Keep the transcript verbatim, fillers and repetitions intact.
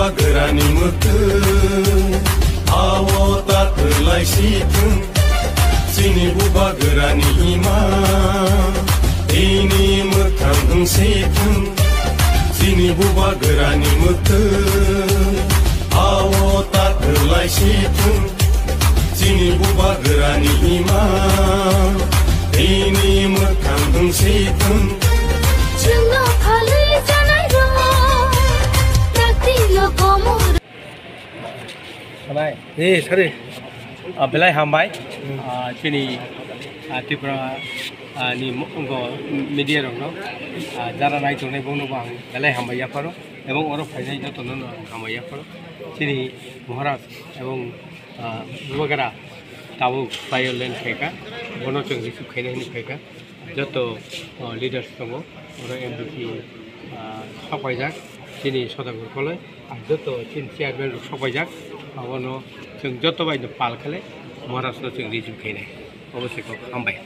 Bubagrani mwktwi, ao ta kwlai si thung. Chini bubagrani ima, tini mwkhang wng si thung. Chini bubagrani mwktwi, ao ta kwlai si thung. Chini bubagrani ima, tini mwkhang wng si thung. Chwngno phalwi janai rok, taktino komo. Sanai. Eh, sorry. Ah, belai hambai. Ah, chini, ah, Tripura, ah, ni mo-, go media rok no, ah, jara nai tongnai bono bo ang belai hambai yapharo. Ebong oro phainai jotono no ang hambai yapharo. Chini Maharaj ebong, ah, Bubagra tabuk violent khaika, bono chwng receive khaina hinwi phaika. Joto, ah, leaders tongo, oro M D C, ah, sokpaijak, chini Sodagar Koloi, ah, joto chini chairman rok sokpaijak, abono chwng joto bai no pal khle, Maharaj no chwng receive khainai. Obo se kok, hambai.